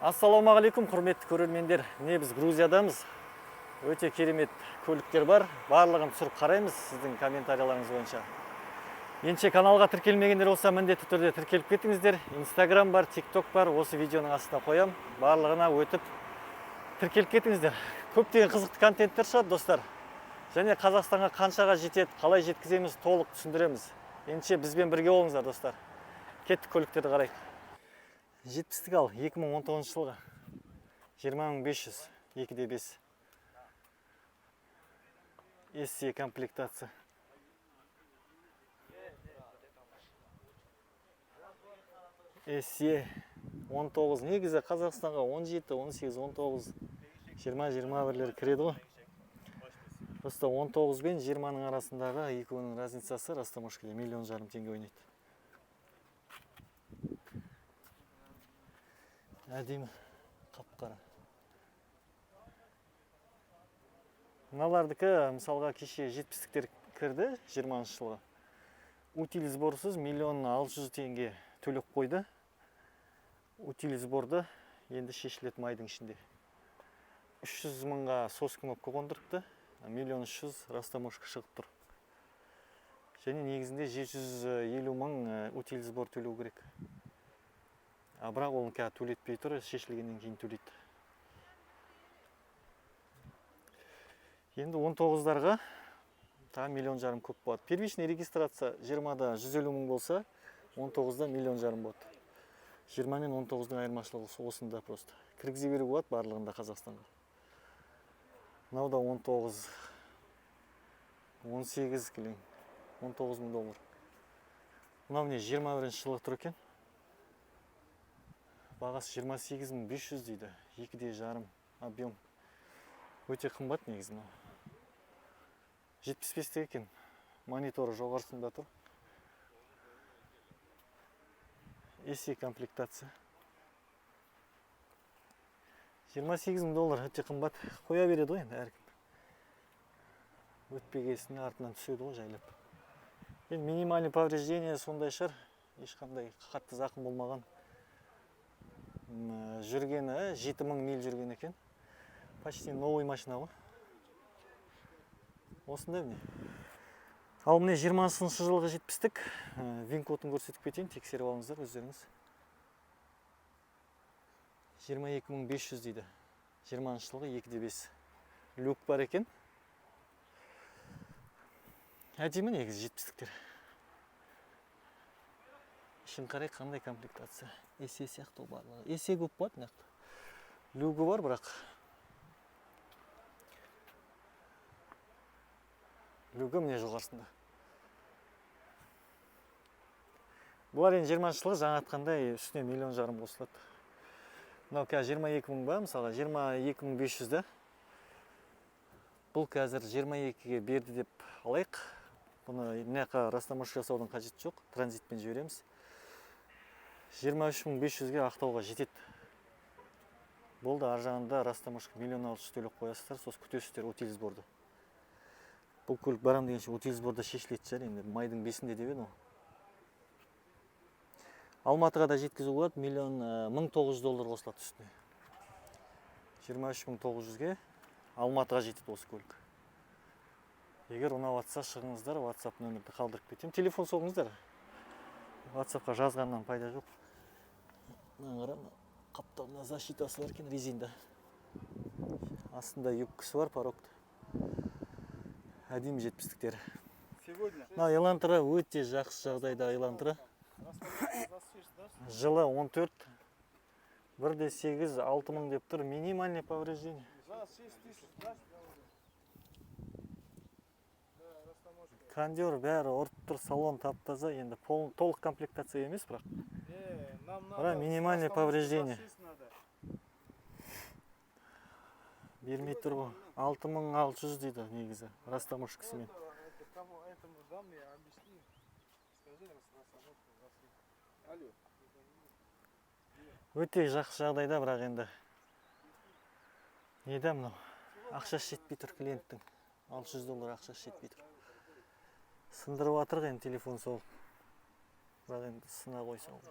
Ассалаумағалейкум, құрметті көрермендер. Міне, біз Грузиядамыз. Өте керемет көліктер бар. Барлығын түсіріп қараймыз сіздің комментарияларыңыз бойынша. Ендеше, каналға тіркелмегендер болса, міндетті түрде тіркеліп кетіңіздер. Инстаграм бар, Тикток бар, осы видеоның астына қоям. Барлығына өтіп тіркеліп кетіңіздер. Көптеген қызықты контенттер шығады, достар. Және Қазақстанға қаншаға жетеді, қалай жеткіземіз, толық түсіндіреміз. Ендеше, бізбен бірге болыңыздар, достар. Кеттік, көліктерді қарайық. 70-тік ал, 2019 жылғы. 20 500, 2,5. SE комплектация. SE 19. Негізі Қазақстанға 17, 18, 19, 20, 21-лер кіреді ғой. Просто 19 бен 20-ның арасындағы екеуінің разницасы растаможкада 1,5 миллион теңге ойнайды. Әдемі, қап-қара. Мыналардікі, мысалға, кеше 70-тіктер кірді 20 жылғы. Утиль сборсыз 1 600 000 теңге төлеп қойды. Утиль сборды енді шешіледі майдың ішінде. 300 мыңға сос кнопка қондырыпты. 1 300 000 растаможка шығып тұр. Және негізінде 750 мың утиль сбор төлеу керек. А бірақ оны қазір төлетпей тұр, шешілгеннен кейін төлейді. Енді 19-дарға тағы 1,5 миллион көп болады. Первичный регистрация 20-да 150 мың болса, 19-да 1,5 миллион болады. 20 мен 19-дың айырмашылығы осында просто. Кіргізе беруге болады барлығында Қазақстанға. Мынау да 19, 18 кілең, 19 мың доллар. Мынау міне 21 жылы тұр екен. Бағасы 28 500 дейді. 2,5 объем. Өте қымбат негізі мынау. 75-те екен. Мониторы жоғарысында тұр. SE комплектация. 28 мың доллар өте қымбат. Қоя береді ғой енді әркім. Өтпегесіне артынан түседі ғой жайлап. Енді минимальный повреждение сондай шығар. Ешқандай қатты зақым болмаған. Жүргені 7000 миль жүрген екен. Почти новый машина ғой. Осындай міне. Ал міне 20 жылғы 70-тік. Вин-кодын көрсетіп кетейін, тексеріп алыңыздар өздеріңіз. 22 500 дейді. 20 жылғы 2,5. Люк бар екен. Әдемі негізі 70-тіктер. Ішін қарай, қандай комплектация. SE сияқты ғой барлығы. SE көп болады мына жақта. Люгі бар бірақ. Люгі міне жоғарысында. Бұлар енді 20 жылғы, жаңа айтқандай, үстіне 1,5 миллион қосылады. Мынау қазір 22 мың ба, мысалға 22 500 да. Бұл қазір 22-ге берді деп алайық. Бұны мына жаққа растаможка жасаудың қажеті жоқ, транзитпен жібереміз. 23 500-ге Ақтауға жетеді. Болды, ар жағында растаможка 1 600 000 төлеп қоясыздар, сосын күтесіздер утиль сборды. Бұл көлік барам дегенше утиль сборда шешілетін шығар енді, майдың 5-інде деп еді ғой. Алматыға да жеткізуге болады, 1 900 доллар қосылады үстіне. 23 900-ге Алматыға жетеді осы көлік. Егер ұнап жатса, шығыңыздар, WhatsApp нөмірді қалдырып кетемін. Телефон соғыңыздар. WhatsAppқа жазғаннан пайда жоқ. Мына қара, мына қапталына защитасы бар екен, резинда. Астында юбкасы бар, порогты. Әдемі 70-тіктер. Сегодня. Мына Элантра өте жақсы жағдайда Элантра. Жылы 14, 1,8, 6 мың деп тұр. Минимальный повреждение. За 6 тысяч даст, говорю. Да, растаможка. Кондер бәрі ұрып тұр, салон тап-таза. Енді толық комплектация емес, бірақ. Не, нам надо Бірақ минимальное растаможку за повреждение. 6 надо. Бермей тұр ғой. 6600 дейді негізі, растаможкасымен. Это кому этому дам, я объясню. Скажи, растаможку за 6. Алло. Өте жақсы жағдайда, бірақ енді не да мынау, ақшасы жетпей тұр клиенттің. 600 доллар ақшасы жетпей тұр. Сындырып жатыр енді телефон соғып. Бірақ енді сына қойса болды.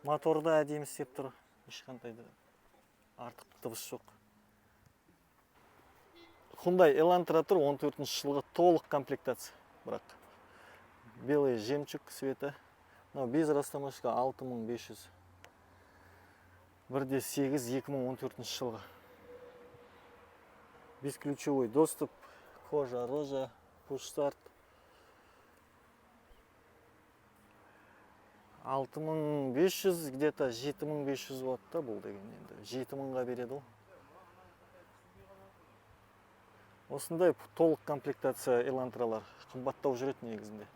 Моторы да әдемі істеп тұр. Ешқандай да Артық дыбыс жоқ. Hyundai Elantra тұр, 14 жылғы толық комплектация. Бірақ белый жемчуг цветі. Мынау без растаможка 6500. 1.8, 2014 жылғы. Бесключевой доступ, кожа, рожа, push start. 6500, где-то 7500 болады да бұл деген енді. 7000-ға береді ол. Осындай толық комплектация Elantrалар қымбаттау жүреді негізінде.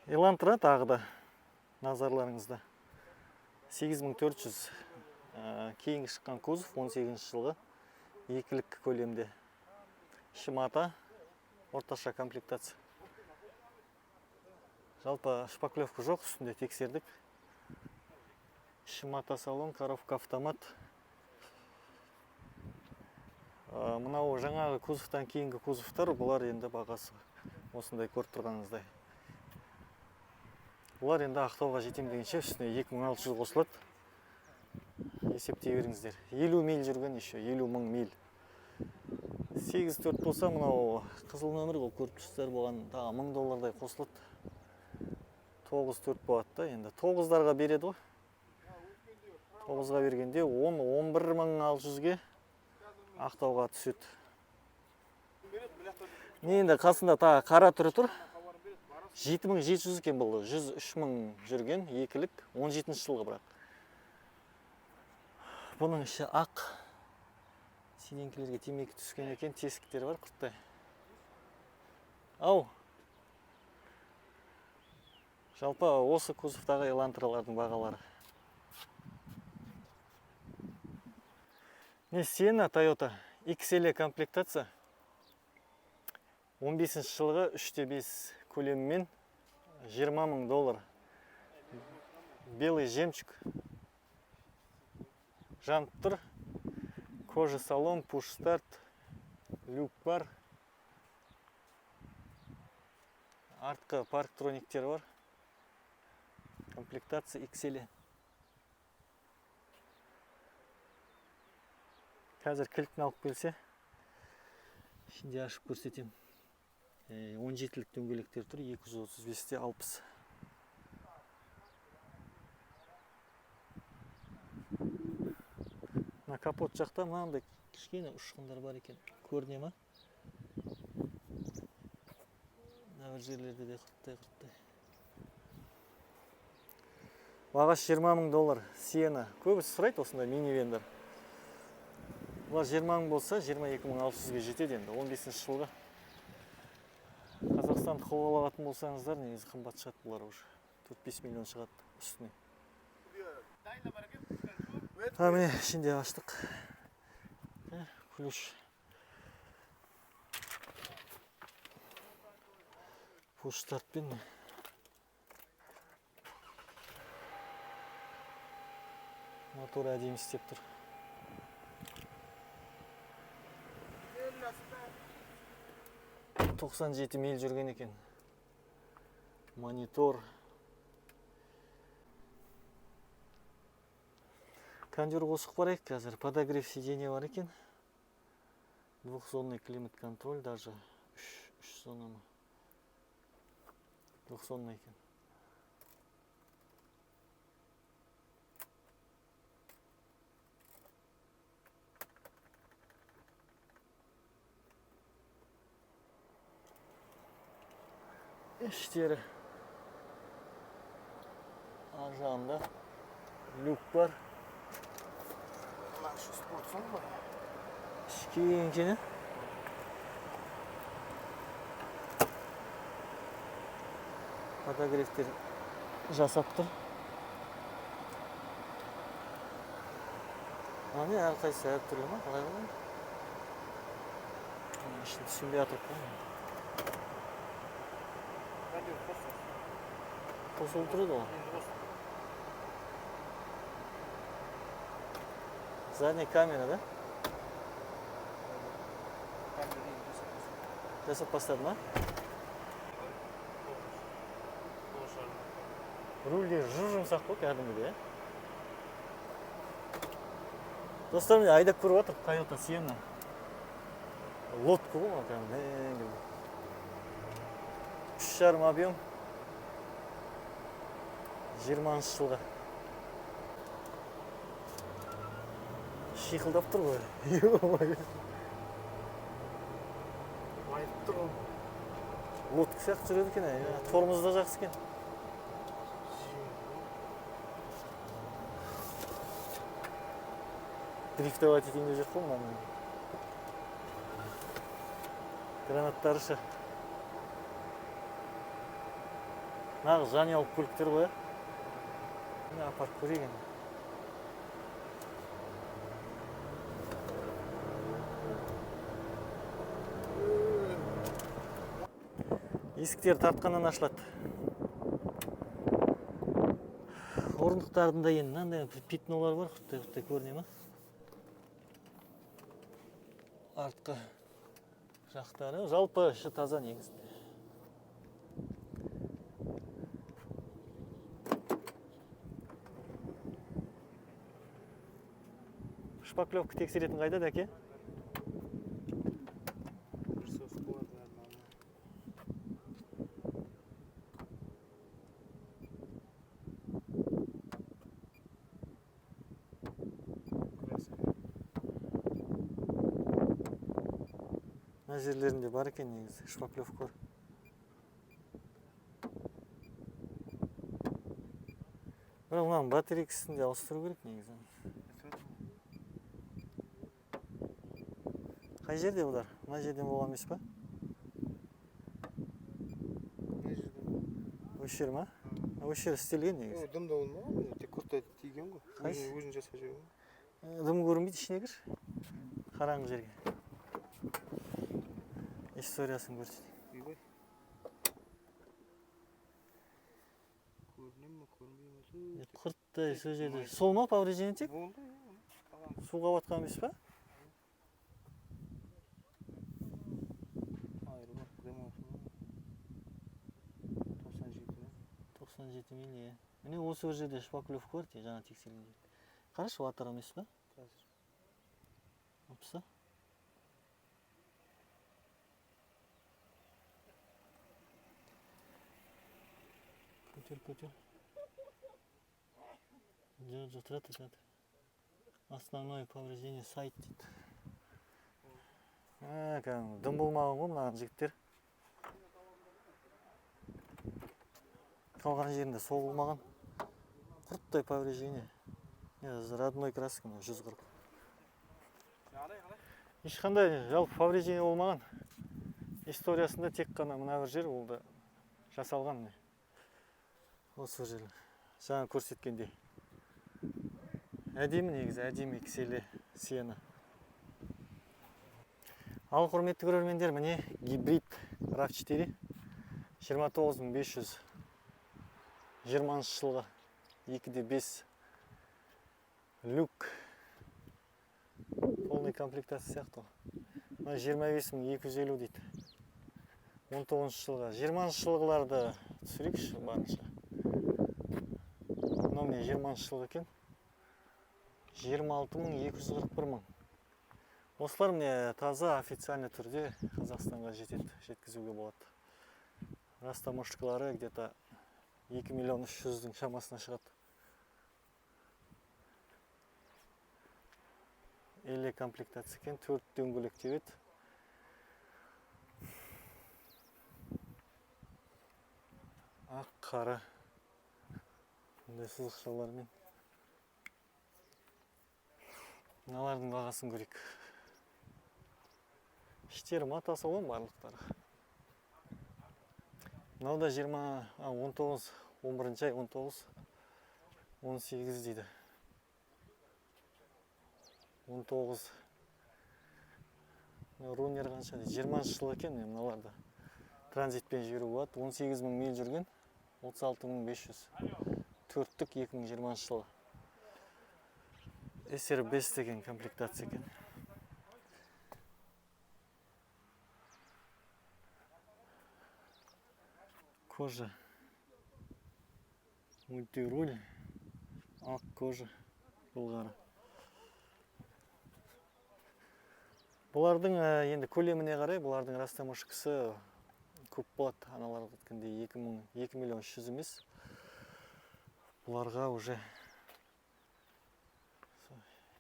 Elantra тағы да назарларыңызда. 8400, кейінгі шыққан кузов 18 жылғы, екілік көлемде. Іші мата, орташа комплектация. Жалпы шпаклевка жоқ, үстінде тексердік. Іші мата салон, коробка автомат. Мынау жаңағы кузовтан кейінгі кузовтар, бұлар енді бағасы осындай көріп тұрғаныңыздай. Бұлар енді Ақтауға жетем дегенше үстіне 2600 қосылады. Есептей беріңіздер. 50 миль жүрген еще, 50 мың миль. 8.4 болса, мынау қызыл нөмір ол көріп тұрсыздар, бұған тағы мың доллардай қосылады. 9.4 болады да енді. 9-дарға береді ғой. 9-ға бергенде он, он бір мың алты жүзге Ақтауға түседі. Не енді қасында тағы қара түрі тұр. 7700 екен бұл, 103 мың жүрген, екілік, 17 жылғы бірақ. Бұның іші ақ. Сиденькілерге темекі түскен екен, тесіктері бар құрттай. Ау. Жалпы осы кузовтағы Elantrалардың бағалары. Не, Sienna Toyota XL комплектация. 15 жылғы 3.5 көлемімен жиырма мың доллар. Белый жемчуг. Жанып тұр. Кожа салон, push start, люк бар. Артқы парктрониктер бар. Комплектация XL. Қазір кілтін алып келсе, ішінде ашып көрсетемін. Он жетілік дөңгелектер тұр, екі жүз отыз бесте алпыс. Мына капот жақта мынандай кішкене ұшқындар бар екен. Көріне ма? Мына бір жерлерде де құрттай-құрттай. Бағасы жиырма мың доллар. Sienna. Көбісі сұрайды осындай минивендер. Бұлар жиырма мың болса, жиырма екі мың алты жүзге жетеді енді. 15 жылғы. Қазақстанды қолға алатын болсаңыздар, негізі қымбат шығады бұлар уже. 4-5 миллион шығады үстіне. Міне, ішінде аштық. Ключ. Push startпен. Мотор әдемі істеп тұр. 97 миль жүрген екен. Монитор. Кондер қосып барайық қазір. Подогрев сиденья бар екен. Двухзонный климат-контроль даже. Үш зона ма? Двухзонный екен. Іштері. Ар жағында люк бар. Мына şu спорт зона бар. Ішке екен, ә? Подогревтер жасап тұр. Мына не, әрқайсысы әртүрлі ма? Қалай болады? Ішін түсінбей жатырмын қой. Қосылып тұрады ғой. Задняя камера, да? Жасап бастады ма? Рульде жұп-жұмсақ қой кәдімгідей, ә? Достар, міне, айдап көріп жатыр Тойота Сиенна. Лодка ғой мынау, кәдімгі дәңгіл. 3,5 объем. 20-жылғы. Шиқылдап тұр ғой. Ё-моё. Айтып тұр ғой. Лодка сияқты жүреді екен, ә. Тормозы да жақсы екен. Дрифтовать етейін деп жүр қой мынаның. Гранаттары ше. Нағыз жанұялық көліктер ғой, иә? Міне, апарып көрейік енді. Есіктер тартқаннан ашылады. Орындықтардың да енді мынандай бір пятнолар бар, құттай құттай көріне ма? Артқы жақтары жалпы іші таза негізінде. Шпаклевка тексеретін қайда, дәке? Бір соғып болады нормально. Краска. Мына жерлерінде бар екен негізі, шпаклевка бар. Бірақ мынаның батарейкасын де ауыстыру керек негізі. Қай жерде бұлар? Мына жерден болған емес па? Не жерден? Осы жер ма? Осы жер істелген негізі. Дым да болмаған, міне, тек құрттай тиген ғой. Қайсы? Өзін жасап жіберген. Дым көрінбейді, ішіне кір. Қараңғы жерге. Историясын көрсетейін. Ойбай. Көріне ме, көрінбей ме? Құрттай сол жерде. Сол ма повреждение тек? Болды, иә. Қалған. Суға батқан емес па? Айырылып, дым. 97 ме? 97 миль, иә. Міне, осы бір жерде шпаклевка бар, тек жаңа тексерген жер. Қарашы, ватер емес па? Қазір. Алыпса. Көтер, көтер. Жоқ, жоқ, тұра тұр, тұра тұр. Основное повреждение сайт дейді. А, кәдімгі дым болмаған ғой мына жігіттер. Қалған жерінде соғылмаған. Құрттай повреждение. Не, родной краска мына 140. Қалай, қалай? Ешқандай жалпы повреждение болмаған. Историясында тек қана мына бір жер, ол да жасалған міне. Осы жер. Жаңа көрсеткендей. Әдемі негізі, әдемі XL Сиена. Ал, құрметті көрермендер, міне гибрид RAV4 29 500, 20-жылғы, 2,5 люк, полный комплектация сияқты ғой. Мына 25 250 дейді. 19 жылғы, 20 жылғыларды түсірейікші барынша. Мынау міне 20 жылғы екен. 26 241 мың. Осылар міне таза официальный түрде Қазақстанға жетеді, жеткізуге болады. Растаможкалары где-то 2 миллион 300-дің шамасына шығады. Эле комплектация екен, төрт дөңгелек деп еді. Ақ, қара. Мындай сызықшалармен. Мыналардың бағасын көрейік. Іштері мата салон барлықтары. Мынау да жиырма, а, 19, 11-ай, 19, 18 дейді. 19. Мынау Рунер қанша дейді? 20 жыл екен, міне мыналарды. Транзитпен жіберуге болады. 18 мың миль жүрген, 36 500. Төрттік 2020 жылы. SR5 деген комплектация екен. Кожа. Мультируль. Ақ кожа. Былғары. Бұлардың енді көлеміне қарай бұлардың растаможкасы көп болады. Аналардікіндей екі миллион үш жүз емес. Бұларға уже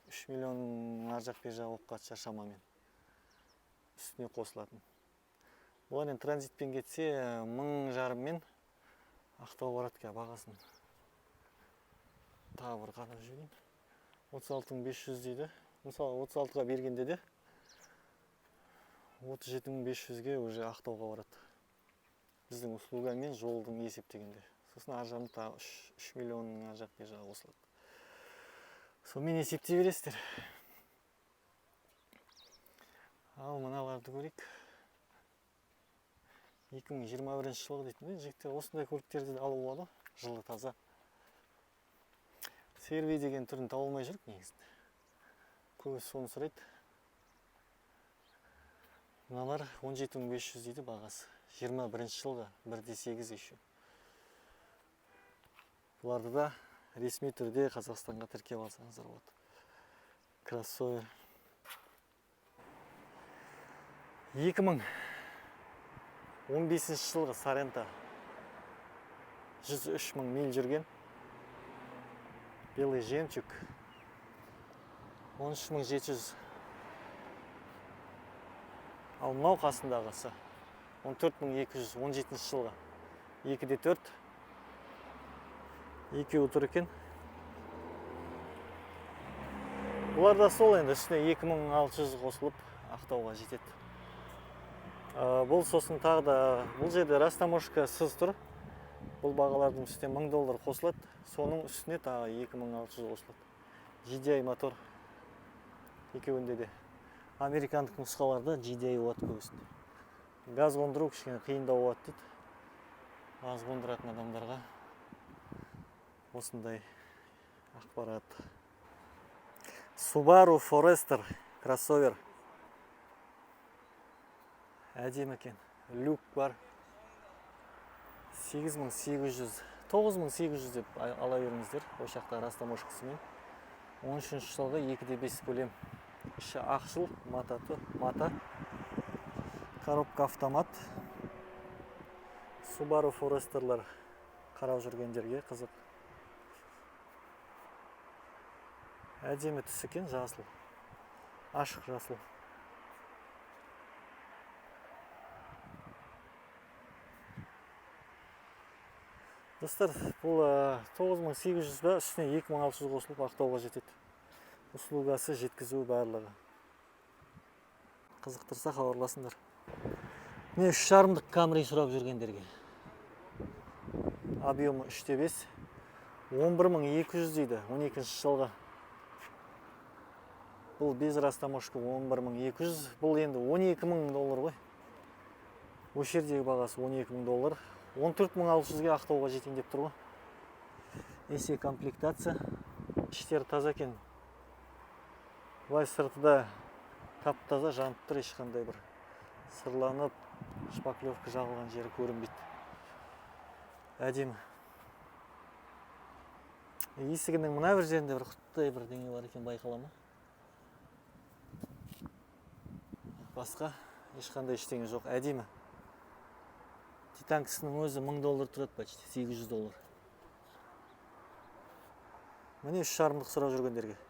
3 миллион ар жақ бер жағы болып қалады шамамен. Үстіне қосылатын. Бұлар енді транзитпен кетсе мың жарыммен Ақтау барады екен бағасын. Тағы бір қарап жіберейін. Отыз алты мың бес жүз дейді. Мысалы, отыз алтыға бергенде де отыз жеті мың бес жүзге уже Ақтауға барады. Біздің услугамен жолдың есептегенде. Сосын ар жағында тағы үш миллионның ар жақ бер жағы қосылады. Сонымен есептей бересіздер. Ал мыналарды көрейік. Екі мың жиырма бірінші жылғы дейтін, жігіттер, осындай көліктерді де алуға болады ғой, жылы таза. Серви деген түрін таба алмай жүрік негізінде. Көбісі соны сұрайды. Мыналар он жеті мың бес жүз дейді бағасы. Жиырма бірінші жылғы, бір де сегіз еще. Бұларды да ресми түрде Қазақстанға тіркеп алсаңыздар болады. Кроссовер. Екі мың он бесінші жылғы Соренто. Жүз үш мың миль жүрген. Белый жемчуг. Он үш мың жеті жүз. Ал мынау қасындағысы он төрт мың екі жүз, он жетінші жылғы. Екі де төрт. Екеуі тұр екен. Бұлар да сол енді үстіне екі мың алты жүз қосылып Ақтауға жетеді. Бұл сосын тағы да бұл жерде растаможкасыз тұр. Бұл бағалардың үстіне мың доллар қосылады. Соның үстіне тағы екі мың алты жүз қосылады. GDI мотор екеуінде де. Американдық нұсқаларда GDI болады көбісінде. Газ қондыру кішкене қиындау болады дейді. Газ қондыратын адамдарға осындай ақпарат. Subaru Forester кроссовер. Әдемі екен. Люк бар. Сегіз мың сегіз жүз, тоғыз мың сегіз жүз деп ала беріңіздер. Осы жақта растаможкасымен. Он үшінші жылғы екі де бес көлем. Іші ақшыл, мата. Коробка автомат. Subaru Forestерлер қарап жүргендерге қызық. Әдемі түс екен, жасыл. Ашық жасыл. Достар, бұл тоғыз мың сегіз жүз ба, үстіне екі мың алты жүз қосылып Ақтауға жетеді. Услугасы, жеткізу барлығы. Қызықтырса хабарласыңдар. Міне үш жарымдық Camry сұрап жүргендерге. Объемы үш те бес. Он бір мың екі жүз дейді, он екінші жылғы. Бұл без растаможка он бір мың екі жүз. Бұл енді он екі мың доллар ғой. Осы жердегі бағасы он екі мың доллар. Он төрт мың алты жүзге Ақтауға жетейін деп тұр ғой. Эсе комплектация. Іштері таза екен. Былай сырты да тап-таза жанып тұр, ешқандай бір сырланып, шпаклевка жағылған жері көрінбейді. Әдемі. Есігінің мына бір жерінде бір құттай бірдеңе бар екен, байқала ма? Басқа ешқандай ештеңе жоқ, әдемі. Титанкісінің өзі мың доллар тұрады почти, сегіз жүз доллар. Міне үш жарымдық сұрап жүргендерге.